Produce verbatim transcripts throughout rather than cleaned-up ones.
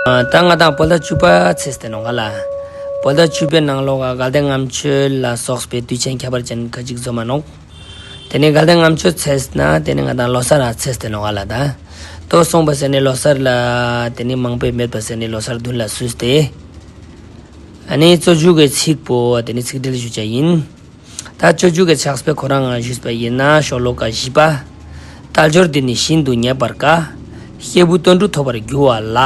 ད་ང་དང་བོད་ཟླ་བཅུ་པ་ཚེས་དེ་ནོག་ག་ལ། བོད་ཟླ་བཅུ་པའི་ནང་ལོགས་ཀ་དགའ་ལྡན་ལྔ་མཆོད་ལ་སོགས་པའི་དུས་ཆེན་ཁྱད་པར་ཅན་ཁ་ཅིག་འཛོམས་མ་ནོག་དེ་ནས་དགའ་ལྡན་ལྔ་མཆོད་ཚེས་ན་དེ་ནས་ང་དང་ལོ་གསར་ར་ཚེས་དེ་ནོག་ག་ལ། ད་ལྟོ་སོང་པ་ཟེར་ནས་ལོ་གསར་ལ་དེ་ནས་མང་པོས་མེད་པ་ཟེར་ནས་ལོ་གསར་མདུན་ལ་བསུས་ཏེ། ཨ་ནི་རྩོད་རྒྱུགས་ཀྱི་ཚིག་པོ་དེ་ནི་ཚིག་འགྲེལ་ཞུ་བྱ་ཡིན། ད་རྩོད་རྒྱུགས་ཀྱི་ཕྱག་དཔེ་ཁོ་རང་ང་ཞུས་པ་ཡིན་ན་ཤོ་ལོ་ཀ་བཞི་པ། དལ་འབྱོར་འདི་ནི་ཤིན་ཏུ་རྙེད་པར་དཀའ། སྐྱེས་བུ་དོན་གྲུབ་ཐོབ་པར་འགྱུར་བ་ལ།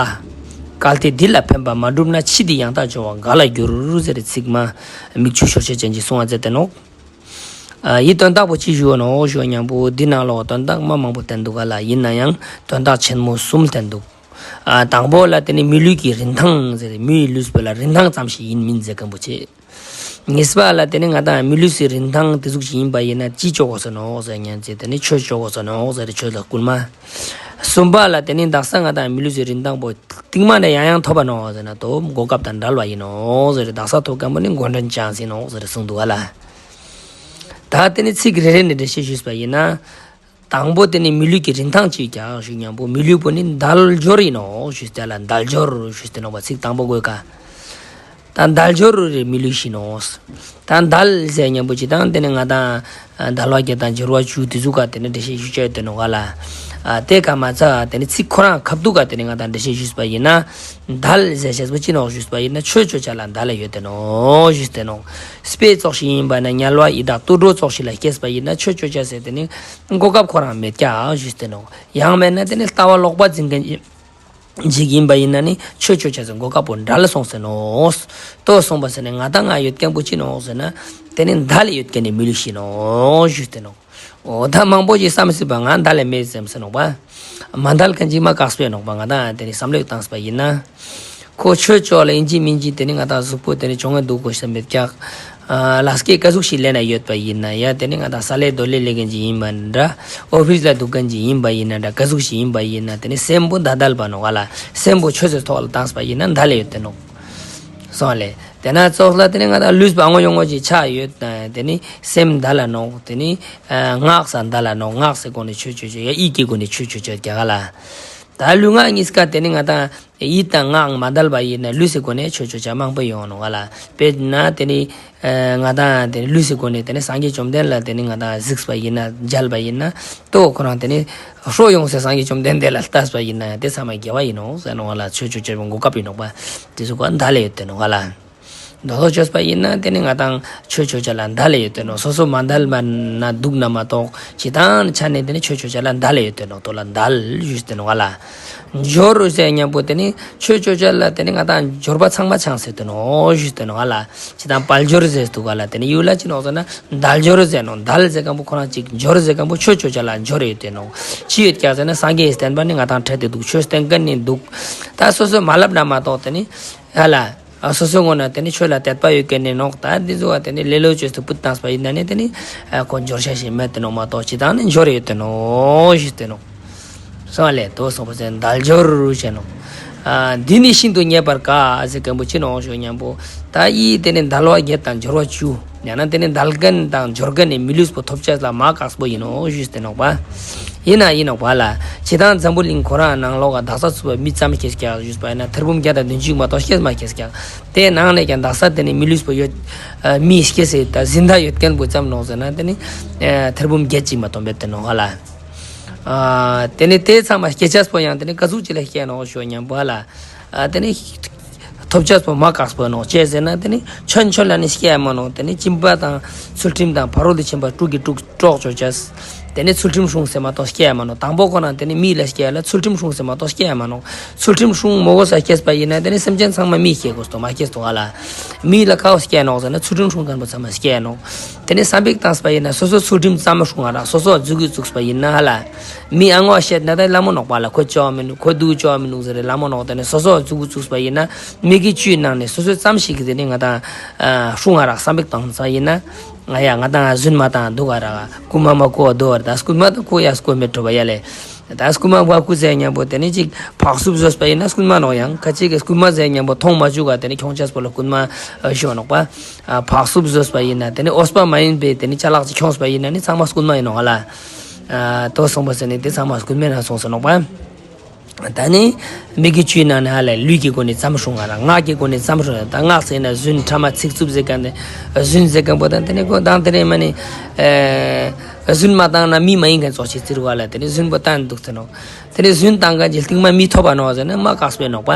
གལ་ཏེ་འདི་ལ་ཕན་པ་མ་བསྒྲུབས་ན། ཕྱིས་འདི་ཡང་དག་འབྱོར་བ་ག་ལ་འགྱུར་ཟེར་ཚིག་མ་མིག་ཆུ་ཤོར་བྱེད་ཅན་གྱི་གསུང་བ་མཛད་དེ་ནོག་ཨ་ཡི་དོན་དག་པོ་ཅི་ཞུ་བ་ནོག་ཞུ་བ་མཉམ་པོ་འདི་ནང་ལོགས་དོན་དག་མ་མང་པོ་བསྟན་འདུག་ག་ལ། ཡིན་ན་ཡང་དོན་དག་ཆེན་མོ་གསུམ་བསྟན་འདུག་ཨ་དང་པོ་ལ་དེ་ནི་མི་ལུས་ཀྱི་རིན་ཐང་ཟེར། མིའི་ལུས་པོ་ལ་རིན་ཐང་ཙམ་ཞིག་ཡིན་མིན་ཟེར་མཁན་པོ་ཆེ། གཉིས་པ་ལ་དེ་ནི་ང་དང་མི་ལུས་སི་རིན་ཐང་དེ་ཟུག་ཞིག་ཡིན་པ་ཡིན་ན་ཅི་ཅོ་གོ་ས་ནོག་ཟེར་ཉན་ཚེ་དེ་ནི་ཆོས་ཅོ་གོ་ས་ནོག་ཟེར། ཆོས་ལ་སྐུལ་མ། གསུམ་པ་ལ་དེ་ནི་དག་ས་ང་དང་མི་ལུས་སི་རིན་ཐང་པོ་རྟིང་མ་ནས་ཡང་ཡང་ཐོབ་པ་ནོག་ཟེར་ན་དོ་གོ་སྐབས་དང་བྲལ་བ་ཡིན་ནོག་ཟེར། དག་ས་ཐོབ་མཁན་པོ་ནི་མགོ་འདྲེན་ཅང་ཟིན་ནོག་ཟེར་གསུངས་འདུག་ག་ལ། ད་དེ་ནི་ཚིག་རེ་རེ་ནས་འགྲེལ་བཤད་ཞུས་པ་ཡིན་ན། དང་པོ་དེ་ནི་མི་ལུས་ཀྱི་རིན་ཐང་ཅིག་ཀྱང་ཞུ་མཉམ་པོ་མི་ལུས་པོ་ནི་དལ་འབྱོར་ཡིན་ནོག་ཞུས་ཏེ་ལ། དལ་འབྱོར་ཞུས་ཏེ་ནོག་པ་ཚིག་དང་པོ་དགོས་ཀ་ད་དལ་འབྱོར་རེ་མི་ལུས་ཤི་ནོག་ད་དལ་ཟེར་མཉམ་པོ་ཅི་དང་དེ་ནི་ང་དང་དལ་བ་བརྒྱད་དང་འབྱོར་བ་བཅུ་དེ་ཚོ་ཀ་དེ་ནི་འགྲེལ་བཤད་ཞུ་བྱ་ཡོད་དེ་ནོག་ག་ལ། དེ་ཀ་མ་ཚ་དེ་ནི་ཚིག་ཁོ་རང་ཁ་ཐུག་ཀ་དེ་ནི་ང་དང་འགྲེལ་བཤད་ཞུས་པ་ཡིན་ན། དལ་ཟེར་བྱས་པོ་ཅི་ནོག་ཞུས་པ་ཡིན་ན་ཆོས་ཅོ་བྱ་ལ་དལ་ཡོད་དེ་ནོག་ཞུས་ཏེ་ནོག་དཔེ་ཙོགས་ཤིག་ཡིན་པ་ན་དམྱལ་བ་ཡི་དྭགས་དུད་འགྲོ་ཙོགས་ཤིག་ལ་སྐྱེས་པ་ཡིན་ན་ཆོས་ཅོ་བྱ་ཟེར་དེ་ནི་གོ་སྐབས་ཁོ་རང་མེད་ཀྱག་ཞུས་ཏེ་ནོག་ཡང་མེད་ན་དེ་ནི་ལྟ་བ་ལོག་པ་འཛིན་མཁན་ཅིག་ཡིན་པ་ཡིན་ན་ནི་ཆོས་ཅོ་བྱ་ཟེར་གོ་སྐབས་པོ་འདྲ་ལ་སོང་ཟེར་ནོག་ལྟོ་སོང་པ་ཟེར་ནས་ང་དང་ང་ཡོད་མཁན་པོ་ཅི་ནོག་ཟེར་ན། དེ་ནི་དལ་ཡོད་མཁན་ནི་མི་ལུས་ཤི་ནོག་ཞུས་ཏེ་ནོག་འོ་ད་མང་པོ་ཞིག་བསམ་སྲིད་པ་ང་དལ་ལས་མེད་ཟེར་ཟེར་ནོག་པ། མ་དལ་མཁན་ཅིག་མ་དཀགས་པས་ནོག་པ། ང་དང་དེ་ནི་བསམ་བློ་བཏང་པ་ཡིན་ན། ཁོ་ཆོས་ཅོག་ལ་ཡིན་གཅིག་མིན་གཅིག་དེ་ནི་ང་དང་གཟུགས་པོ་དེ་ནི་གྱོང་ངན་འདུག་གོ་ཤེས་མེད་ཀྱག་ལ་སྐད་ཀ་ཟུག་ཞིག་ལེན་ན་ཡོད་པ་ཡིན་ན་ཡ་དེ་ནི་ང་དང་ས་ལས་རྡོ་ལས་ལས་མཁན་ཅིག་ཡིན་པ་འདྲ། ཨོ་ཕིས་ལ་འདུག་མཁན་ཅིག་ཡིན་པ་ཡིན་ན་འདྲ། ཀ་ཟུག་ཞིག་ཡིན་པ་ཡིན་ན་དེ་ནི་སེམས་པོ་ད་དལ་བ་ནོག་ག་ལ། སེམས་པོ་ཆོས་ཟེར་ཐོག་ལ་བཏང་པ་ཡིན་ན་དལ་ཡོད་དེ་ནོག་སོང་ལེ། དེ་ན་ཙོགས་ལ་དེ་ནི་ང་དང་ལུས་པ་ཨ་ངོ་ཡོང་ངོ་ཅིག་ཆགས་ཡོད་དེ་ནི་སེམས་དལ་ལ་ནོག་དེ་ནི་ངག་ས་དལ་ལ་ནོག་ངག་སི་སྒོ་ནས་ཆོས་ཅོ་ཅོ་ཡ་ཡིད་ཀྱི་སྒོ་ནས་ཆོས་ཅོ་ཅོ་རྒྱ་ག་ལ། ད་ལུས་ངག་གཉིས་ཀ་དེ་ནི་ང་དང་ཡིད་དང་ངག་མ་དལ་བ་ཡིན་ན་ལུས་སི་སྒོ་ནས་ཆོས་ཅོ་ཅོ་མང་པོ་ཡོང་ནོག་ག་ལ། དཔེར་ན་དེ་ནི་ང་དང་དེ་ནི་ལུས་སི་སྒོ་ནས་དེ་ནི་སངས་རྒྱས་བཅོམ་ལྡན་ལ་དེ་ནི་ང་དང་གཟིགས་པ་ཡིན་ན་མཇལ་བ་ཡིན་ན་ལྟོ་ཁོ་རང་དེ་ནི་ཧྲོ་ཡོང་སའི་སངས་རྒྱས་བཅོམ་ལྡན་འདས་ལ་ལྟས་པ་ཡིན་ན་དེ་ཚང་མ་དགེ་བ་ཡིན་ནོག་ཟེར་ནོག་ག་ལ། ཆོས་ཅོ་ཅོ་གོ་སྐབས་ཡིན་ནོག་པ། དེ་ཚོ་ག་དལ་ཡོད་དེ་ནོག་ག་ལ། མདོ་ལོག་བཅོས་པ་ཡིན་ན་དེ་ནི་ང་དང་ཆོས་ཅོ་ཅོ་ལ་དལ་ཡོད་དེ་ནོག་སོ་སོ་མ་དལ་མ་ན་འདུག་ན་མ་གཏོགས་ཇི་ལྟར་ཆ་ནས་དེ་ནི་ཆོས་ཅོ་ཅོ་ལ་དལ་ཡོད་དེ་ནོག་ལྟོ་ལ་དལ་ཞུས་ཏེ་ནོག་ག་ལ། འབྱོར་ཟེར་མཉམ་པོ་དེ་ནི་ཆོས་ཅོ་ཅོ་ལ་དེ་ནི་ང་དང་འབྱོར་པ་ཚང་མ་ཆགས་ཟེར་དེ་ནོག་ཞུས་ཏེ་ནོག་ག་ལ། ཇི་ལྟར་དཔལ་འབྱོར་ཟེར་དུས་ག་ལ་དེ་ནི་ཡུལ་ལ་ཅི་ནོག་ཟེར་ན་དལ་འབྱོར་ཟེར་ནོག་དལ་ཟེར་མཁན་པོ་ཁོ་རང་གཅིག་འབྱོར་ཟེར་མཁན་པོ་ཆོས་ཅོ་ཅོ་ལ་འབྱོར་ཡོད་དེ་ནོག་ཅི་ཡོད་ཀྱག་ཟེར་ན་སངས་རྒྱས་བསྟན་པ་ནི་ང་དང་འཕྲད་དེ་འདུག་ཆོས་བསྟན་མཁན་ནི་འདུག་ད་སོ་སོས་མ་ལབ་ན་མ་གཏོགས་དེ་ནི་ཧ་ལ། ཨ་སོ་སོའི་ངོས་ནས་དེ་ནི་ཆོས་ལ་དད་པ་ཡོད་མཁན་ནི་ནོག་ད་འདི་ཚོ་བ་དེ་ནི་ལེ་ལོ་བཅོས་སུ་བུད་བཏང་པ་ཡིན་ན་ནི་དེ་ནི་ཨ་ཁོ་འབྱོར་ཤ་ཞིག་མེད་དེ་ནོག་མ་གཏོགས་ཇི་ལྟར་ནི་འབྱོར་ཡོད་དེ་ནོག་ཞུས་ཏེ་ནོག་སོང་ལེ་དོ་སོང་པ་ཟེར་དལ་འབྱོར་བྱས་ནོག་ཨ་འདི་ནི་ཤིན་ཏུ་རྙེད་པར་དཀའ་ཟེར་མཁན་པོ་ཅི་ནོག་ཞུ་མཉམ་པོ་ད་ཡིད་དེ་ནི་དལ་བ་བརྒྱད་དང་འབྱོར་བ་བཅུ། ཡང་ན་དེ་ནི་དལ་མཁན་དང་འབྱོར་མཁན་ནི་མི་ལུས་པོ་ཐོབ་བྱ་ལ་མ་དཀགས་པོ་ཡིན་ནོག་ཞུས་ཏེ་ནོག་པ། ཡིན་ན་ཡིན་ནོག་པ་ལ། ཇི་ལྟར་འཛམ་བུ་གླིང་ཁོ་རང་ནང་ལོགས་ཀ་དག་ས་ཚུགས་པ་མི་ཙམ་སྐྱེས་ཀྱང་ཞུས་པ་ཡིན་ན་ཐེར་འབུམ་བརྒྱ་དང་བདུན་ཅུ་མ་གཏོགས་སྐྱེས་མ་སྐྱེས་ཀྱང་། དེའི་ནང་ནས་ཀྱང་དག་ས་དེ་ནི་མི་ལུས་པོ་ཡོད། མི་སྐྱེས་སེ་ད་འཛིན་བདག་ཡོད་མཁན་པོ་ཙམ་ནོག་ཟེར་ན་དེ་ནི་ཐེར་འབུམ་བརྒྱད་ཅིག་མ་གཏོགས་མེད་དེ་ནོག་ལ། དེ་ནི་དེ་ཚང་མ་སྐྱེ་ཆས་པོ་ཡང་དེ་ནི་ག་ཟུག་ཅིག་ལ་སྐྱེ་ནོག་ཞུ་མཉམ་པོ་ལ། ཨ་དེ་ནི་ཐོབ་ཆས་པོ་མ་དཀགས་པོ་ནོག་ཅེས་ཟེར་ན་དེ་ནི་ཆོན་ཆོན་ལ་ནི་སྐྱེ་ཡ་མ་ནོག་དེ་ནི་སྦྱིན་པ་དང་ཚུལ་ཁྲིམས་དང་ཕ་རོལ་ཏུ་ཕྱིན་པ་དྲུག་གི་དྲུག་གྲོགས་ཅོ་ཅེས། དེ་ནི་ཚུལ་ཁྲིམས་སྲུང་ཟེར་མ་གཏོགས་སྐྱེ་ཡ་མ་ནོག་དང་པོ་ཁོ་ན་དེ་ནི་མི་ལ་སྐྱེ་ཡ་ལ་ཚུལ་ཁྲིམས་སྲུང་ཟེར་མ་གཏོགས་སྐྱེ་ཡ་མ་ནོག་ཚུལ་ཁྲིམས་སྲུང་མོ་གོ་ས་སྐྱེས་པ་ཡིན་ན་དེ་ནི་སེམས་ཅན་ཚང་མ་མི་སྐྱེ་དགོས་སོ་མ་སྐྱེས་སོ་ག་ལ། མི་ལ་ཁ་བ་སྐྱེ་ནོག་ཟེར་ན་ཚུལ་ཁྲིམས་སྲུང་མཁན་པོ་ཚང་མ་སྐྱེ་ཡ་ནོག་དེ་ནི་བསམ་པའི་བཏང་པ་ཡིན་ན་སོ་སོ་ཚུལ་ཁྲིམས་ཙམ་མ་སྲུང་བ་ར་སོ་སོ་རྫུ་གུ་བཙུགས་པ་ཡིན་ན་ཧ་ལ། མི་ཨ་ངོ་བཤད་ན་ད་ལ་མོ་ནོག་པ་ལ་ཁོ་ཅོ་མི་ནུག་ཁོ་དུ་ཅོ་མི་ནུག་ཟེར་རེ་ལ་མོ་ནོག་དེ་ནི་སོ་སོ་རྫུ་གུ་བཙུགས་པ་ཡིན་ན་མི་གི་བཅུའི་ནང་ནས་སོ་སོ་ཙམ་ཞིག་གི་དེ་ནི་ང་དང་སྲུང་བ་ར་བསམ་པའི་བཏང་པ་ཡིན་ན། ང་ཡ་ང་དང་རྫུན་མ་དང་འདུག་ག་ར་རྐུན་མ་མ་རྐུ་བ་འདུག་བར་ད་རྐུན་མ་དང་རྐུ་ཡ་རྐུ་མེད་འགྲོ་བ་ཡ་ལས། ད་རྐུན་མ་བ་རྐུ་ཟེར་མཉམ་པོ་དེ་ནི་ཅིག་ཕག་སུབ་བཟོས་པ་ཡིན་ན་རྐུན་མ་ནོག་ཡང་ཁ་ཅིག་གི་རྐུན་མ་ཟེར་མཉམ་པོ་མཐོང་མ་བཅུག་ག་དེ་ནི་ཁྱོང་ཆས་པོ་ལ་རྐུན་མ་ཞུ་ནོག་པ། ཕག་སུབ་བཟོས་པ་ཡིན་ན་དེ་ནི་འོས་པ་མ་ཡིན་པའི་དེ་ནི་ཅ་ལག་ཅིག་ཁྱོངས་པ་ཡིན་ན་ནི་ཚང་མ་རྐུན་མ་ཡིན་ནོག་ལ། ལྟོ་སོང་པ་ཟེར་ནི་དེ་ཚང་མ་རྐུན་མའི་ནང་སོང་ཟེར་ནོག་པ། ད་ནི་མིག་གི་བཅུའི་ནང་ནས་ཧ་ལས་ལུས་ཀྱི་སྒོ་ནས་ཙམ་སྲུང་ང་ར། ངག་གི་སྒོ་ནས་ཙམ་སྲུང་ད་ངག་ཟེར་ན་རྫུན། ཕྲ་མ་ཚིག་རྩུབ་ཟེར་ག་འདི་རྫུན་ཟེར་ག་པོ་ད་དེ་ནི་ཁོ་དང་དེ་རིང་མ་ནི་རྫུན་མ་བཏང་ན་མི་མ་ཡིན་མཁན་ཙོགས་ཤིག་ཟེར་བ་ལ། དེ་ནི་རྫུན་པོ་བཏང་འདུག་ཟེར་ནོ། དེ་ནི་རྫུན་བཏང་ག་ཅི་སྟིང་མ་མི་ཐོབ་པ་ནོ་ཟེར་ན་མ་དཀགས་པའི་ནོག་པ།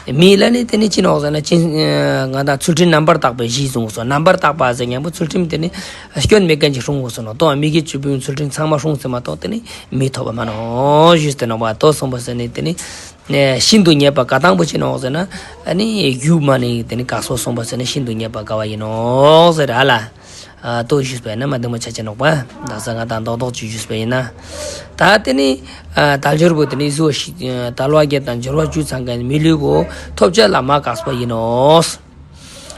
མི་ལ་ནི་དེ་ནི་ཅི་ནོག་ཟེར་ན་ཅི་ང་དང་ཚུལ་ཁྲིམས་རྣམ་པར་དག་པའི་གཞི་བཟུང་དགོས་སོ། རྣམ་པར་དག་པ་ཟེར་མཁན་པོ་ཚུལ་ཁྲིམས་དེ་ནི་སྐྱོན་མེད་མཁན་ཅིག་སྲུང་དགོས་སོ་ནོ། ཏོ་མིག་གི་བཅུ་པོའི་ཚུལ་ཁྲིམས་ཚང་མ་སྲུང་ཟེར་མ་གཏོགས་དེ་ནི་མི་ཐོབ་པ་མ་ནོ་ཞུས་ཏེ་ནོག་པ། ཏོ་སོང་པ་ཟེར་ནི་དེ་ནི་ཤིན་ཏུ་ཉེས་པ་ག་དང་པོ་ཅི་ནོག་ཟེར་ན་ཨ་ནི་རྒྱུ་མ་ནི་དེ་ནི་དཀགས་པོ་སོང་པ་ཟེར་ནི་ཤིན་ཏུ་ཉེས་པ་དགའ་བ་ཡིན་ནོག་ཟེར་ཨ་ལ། ཨ་ཏོ་ཞུས་པས་ན་མ་འདི་མོ་ཆ་ཆེ་ནོག་པ། དག་ས་ང་དང་རྡོག་རྡོག་ཅིག་ཞུས་པ་ཡིན་ན། ད་དེ་ནི་ཨ་དལ་འབྱོར་པོ་དེ་ནི་གཟུགས་ཤིག་དལ་བ་བརྒྱད་དང་འབྱོར་བ་བཅུ་ཚང་མཁན་མི་ལུས་པོ་ཐོབ་བྱ་ལ་མ་དཀགས་པ་ཡིན་ནོ།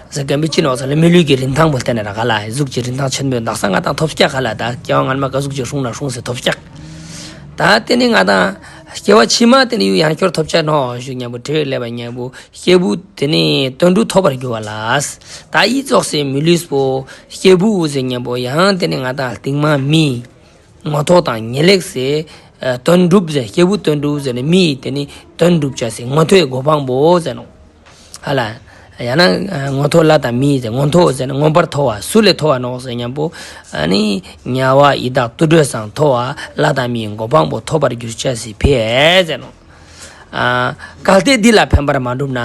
ཟེར་གན་པའི་ཅི་ནོག་ཟེར་ན་མི་ལུས་ཀྱི་རིན་ཐང་པོ་བལྟས་ནས་ར་ག་ལ་གཟུགས་ཀྱི་རིན་ཐང་ཆེན་པོ་དག་ས་ང་དང་ཐོབ་སྐྱ་ག་ལ་ད་སྐྱེ་བ་སྔ་མ་ག་གཟུགས་ཀྱི་སྲུང་ན་སྲུང་ཟེར་ཐོབ་སྐྱ། ད་དེ་ནི་ང་དང་སྐྱེ་བ་ཕྱི་མ་དེ་ནི་ཡང་ཁྱོད་ཐོབ་བྱ་ནོ་ཞུ་མཉམ་པོ་དྲི་བའི་ལས་པ་མཉམ་པོ། སྐྱེས་བུ་དེ་ནི་དོན་གྲུབ་ཐོབ་པར་འགྱུར་བ་ལ། ད་ཡི་ཙོགས་སེ་མི་ལུས་པོ་སྐྱེས་བུ་ཟེར་མཉམ་པོ་ཡང་དེ་ནི་ང་དང་སྟིང་མ་མི་ངོ་ཐོག་དང་ཉེ་ལེགས་སེ་དོན་གྲུབ་ཟེར། སྐྱེས་བུ་དོན་གྲུབ་ཟེར་ནི་མི་དེ་ནི་དོན་གྲུབ་བྱ་སེ་ངོ་ཐོག་གོ་འཕང་པོ་ཟེར་ནོ། ཧ་ལ། ཡང་ན་ངོ་ཐོག་ལྷ་དང་མི་ཟེར། ངོ་ཐོག་ཟེར་ནི་མངོན་པར་མཐོ་བ། སུ་ལས་མཐོ་བ་ནོ་ཟེར་མཉམ་པོ་ཨ་ནི་དམྱལ་བ་ཡི་དྭགས་དུད་འགྲོ་སང་མཐོ་བ་ལྷ་དང་མིའི་གོ་འཕང་པོ་ཐོབ་པར་འགྱུར་བྱ་སེ་ཕེ་ཟེར་ནོ། ཨ་གལ་ཏེ་འདི་ལ་ཕན་པར་མ་གྲུབ་ན།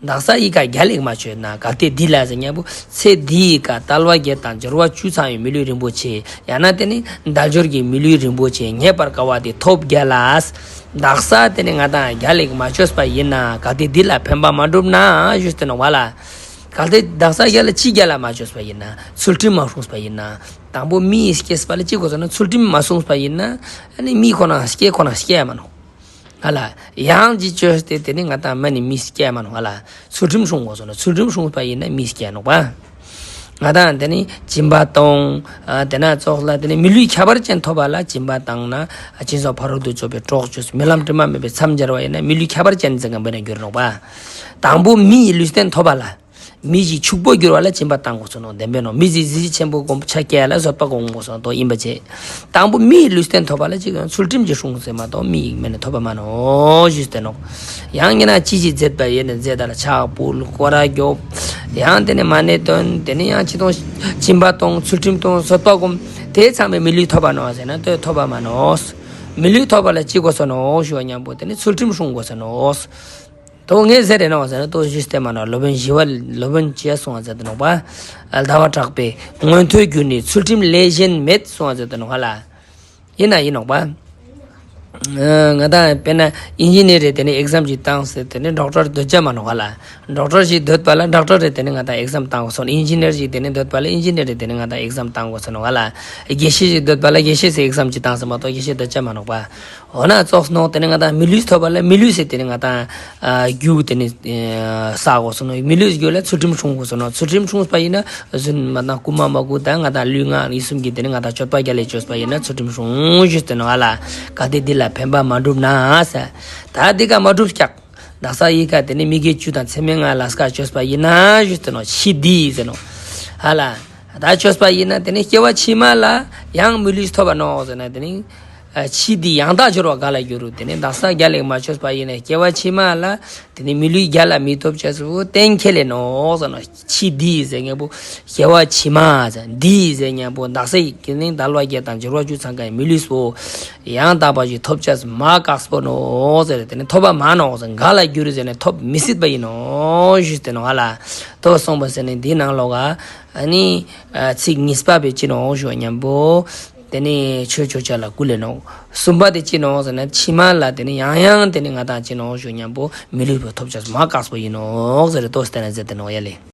དག་ས་ཡི་ག་རྒྱལ་ལེགས་མ་བཅོས་ན། གལ་ཏེ་འདི་ལ་ཟེར་མཉམ་པོ་ཚེ་འདིའི་ཀ་དལ་བ་བརྒྱད་དང་འབྱོར་བ་བཅུ་ཚང་བའི་མི་ལུས་རིན་པོ་ཆེ་ཡང་ན་དེ་ནི་དལ་འབྱོར་གྱི་མི་ལུས་རིན་པོ་ཆེ་ཉེ་བར་དཀའ་བ་དེ་ཐོབ་རྒྱ་ལ། དག་ས་དེ་ནི་ང་དང་རྒྱལ་ལེགས་མ་བཅོས་པ་ཡིན་ན། གལ་ཏེ་འདི་ལ་ཕན་པ་མ་གྲུབ་ན་ཞུས་ཏེ་ནོ་བ་ལ། གལ་ཏེ་དག་ས་རྒྱལ་ལ་ཅི་རྒྱལ་ལ་མ་བཅོས་པ་ཡིན་ན། ཚུལ་ཁྲིམས་མ་སྲུངས་པ་ཡིན་ན། དང་པོ་མི་ཡི་སྐྱེས་པ་ལ་ཅི་དགོས་ཟེར་ན་ཚུལ་ཁྲིམས་མ་སྲུངས་པ་ཡིན་ན་ཨ་ནི་མི་ཁོ་ན་སྐྱེ་ཁོ་ན་སྐྱེ་ཡ་མ་ནོ། ཧ་ལ། ཡང་ཅིག་བཅོས་ཏེ་དེ་ནི་ང་དང་མ་ནི་མི་སྐྱེ་མ་ནོ་ཧ་ལ། ཚུལ་ཁྲིམས་སྲུང་དགོས་སོ་ན་ཚུལ་ཁྲིམས་སྲུང་པ་ཡིན་ན་མི་སྐྱེ་ནོག་པ། ང་དང་དེ་ནི་སྦྱིན་པ་གཏོང་། ཨ་དེ་ན་ཙོགས་ལ་དེ་ནི་མི་ལུས་ཁྱད་པར་ཅན་ཐོབ་པ་ལ་སྦྱིན་པ་བཏང་ན་སྦྱིན་སོགས་ཕ་རོལ་ཏུ་ཕྱིན་པའི་གྲོགས་བཅོས། སྨོན་ལམ་དྲི་མ་མེད་པའི་མཚམས་སྦྱར་བ་ཡིན་ན་མི་ལུས་ཁྱད་པར་ཅན་ཟེར་མཁན་པོ་ན་འགྱུར་ནོག་པ། དང་པོ་མི་ཡི་ལུས་རྟེན་ཐོབ་པ་ལ། མི་ཞིག་ཕྱུག་པོ་འགྱུར་བ་ལ་སྦྱིན་པ་བཏང་དགོས་སོ་ནོ། བདེན་པས་ནོ། མི་ཞིག་གཟི་བརྗིད་ཆེན་པོ་སྒོམ་ཆ་སྐྱེ་ལ་བཟོད་པ་སྒོམ་དགོས་སོ་ནོ། དོ་ཡིན་པ་བྱེད། དང་པོ་མི་ཡི་ལུས་རྟེན་ཐོབ་པ་ལ་ཅིག་ཚུལ་ཁྲིམས་ཀྱི་སྲུང་ཟེར་མ་གཏོགས་མི་ཡི་མེད་ན་ཐོབ་པ་མ་ནོ་ཞུས་ཏེ་ནོ། ཡང་ཉེ་ན་ཅི་ཞིག་མཛད་པ་ཡིན་ན་མཛད་ད་ལ་ཕྱག་ཕུལ་སྐོར་ར་རྒྱོབ། ཡང་དེ་ནས་མ་ཎི་འདོན། དེ་ནས་ཡང་ཅི་གཏོང་སྦྱིན་པ་གཏོང་ཚུལ་ཁྲིམས་གཏོང་བཟོད་པ་སྒོམ། དེ་ཚང་མས་མི་ལུས་ཐོབ་པ་ནོ་ཟེར་ན་དོ་ཐོབ་པ་མ་ནོ། མི་ལུས་ཐོབ་པ་ལ་ཅི་དགོས་སོ་ནོ་ཞུ་བ་མཉམ་པོ་དེ་ནི་ཚུལ་ཁྲིམས་སྲུང་དགོས་སོ་ནོ། དོ་ངས་ཟེར་རེ་ནོ་ཟེར་ན་དོ་ཞུས་ཏེ་མ་ནོ། སློབ་དཔོན་ཞི་བ་སློབ་དཔོན་ཅི་གསུང་བ་ཟེར་ཏེ་ནོག་པ། ཟླ་བ་གྲགས་པས་མངོན་མཐོའི་རྒྱུ་ནི་ཚུལ་ཁྲིམས་ལས་གཞན་མེད་གསུང་བ་ཟེར་ཏེ་ནོག་ཧ་ལ། ཡིན་ན་ཡིན་ནོག་པ། ང་དང་དཔེར་ན་ཨིན་ཇི་ནི་ཡར་རེ་དེ་ནི་ཨེག་ཛམ་ཅིག་བཏང་ཟེར་དེ་ནི་ཌོག་ཊར་སྡོད་ཅ་མ་ནོག་ཧ་ལ། ཌོག་ཊར་ཞིག་སྡོད་པ་ལ་ཌོག་ཊར་རེ་དེ་ནི་ང་དང་ཨེག་ཛམ་བཏང་དགོས་སོང་། ཨིན་ཇི་ནི་ཡར་ཞིག་དེ་ནི་སྡོད་པ་ལ་ཨིན་ཇི་ནི་ཡར་རེ་དེ་ནི་ང་དང་ཨེག་ཛམ་བཏང་དགོས་སོང་ནོ་ཧ་ལ། དགེ་བཤེས་ཞིག་སྡོད་པ་ལ་དགེ་བཤེས་སུ་ཨེག་ཛམ་ཅིག་བཏང་ཟེར་མ་གཏོགས་དགེ་བཤེས་སྡོད་ཅ་མ་ནོག་པ། འོ་ན་ཙོགས་ནོ་དེ་ནི་ང་དང་མི་ལུས་ཐོབ་པ་ལ་མི་ལུས་སུ་དེ་ནི་ང་དང་རྒྱུ་དེ་ནི་བསགས་དགོས་སོང་ནོ། མི་ལུས་རྒྱུ་ལ་ཚུལ་ཁྲིམས་སྲུང་དགོས་སོང་ནོ། ཚུལ་ཁྲིམས་སྲུང་པ་ཡིན་ན་རྫུན་མ་དང་རྐུ་མ་མ་རྐུ་དང་ང་དང་ལུས་ངག་ཡིད་གསུམ་གྱི་དེ་ནི་ང་དང་སྤྱོད་པ་རྒྱལ་ལ་བཅོས་པ་ཡིན་ན་ཚུལ་ཁྲིམས་སྲུང་ཞུས་ཏེ་ནོ་ཧ་ལ། གལ་ཏེ་འདི་ལ་ཕན་པ་མ་གྲུབ་ན་ཟེར། ད་འདི་ག་མ་གྲུབ་ཀྱག་དག་ས་ཡི་ག་དེ་ནི་མི་དགེ་བཅུ་དང་མཚམས་མེད་ལྔ་ལ་སྐ་བཅོས་པ་ཡིན་ན་ཞུས་ཏེ་ནོ། ཕྱི་འདི་ཟེར་ནོ། ཧ་ལ། ད་བཅོས་པ་ཡིན་ན་དེ་ནི་སྐྱེ་བ་ཕྱི་མ་ལ་ཡང་མི་ལུས་ཐོབ་པ་ནོ་ཟེར་ན་དེ་ནི། ཕྱི་འདི་ཡང་དག་སྦྱོར་བ་ག་ལ་འགྱུར་རུ། དེ་ནི་དག་ས་རྒྱལ་ལེགས་མ་བཅོས་པ་ཡིན་ན་སྐྱེ་བ་ཕྱི་མ་ལ་དེ་ནི་མི་ལུས་རྒྱལ་ལ་མི་ཐོབ་བྱ་སུ་གཏན་འཁེལ་ལེ་ནོ་ཟེར་ནོ། ཕྱི་འདི་ཟེར་མཉམ་པོ་སྐྱེ་བ་ཕྱི་མ་ཟེར། འདི་ཟེར་མཉམ་པོ་དག་ས་ཡི་དེ་ནི་དལ་བ་བརྒྱད་དང་འབྱོར་བ་བཅུ་ཚང་མཁན་མི་ལུས་པོ། ཡང་དག་པ་ཞིག་ཐོབ་བྱ་མ་དཀགས་པོ་ནོ་ཟེར། དེ་ནི་ཐོབ་པ་མ་ནོ་ཟེར། ག་ལ་འགྱུར་ཟེར་ནས་ཐོབ་མི་སྲིད་པ་ཡིན་ནོ་ཞུས་ཏེ་ནོ་ཧ་ལ། ཐོབ་སོང་པ་ཟེར་ནས་འདིའི་ནང་ལོགས་ཀ་ཨ་ནི་ཚིག་གཉིས་པ་པའི་ཅི་ནོ་ཞུ་མཉམ་པོ། དེ་ནི་ཆོས་ཆོས་ཆ་ལ་ཀུ་ལེ་ནོ། གསུམ་པ་དེ་ཅི་ནོ་ཟེར་ན་ཕྱི་མ་ལ་དེ་ནི་ཡང་ཡང་དེ་ནི་ང་དང་ཅི་ནོ་ཞུ་མཉམ་པོ་མི་ལུས་པོ་ཐོབ་བྱ་མ་དཀགས་པོ་ཡིན་ནོ་ཟེར་ཏོ་སྟེ་ན་ཟེར་ཏེ་ནོ་ཡ་ལེ།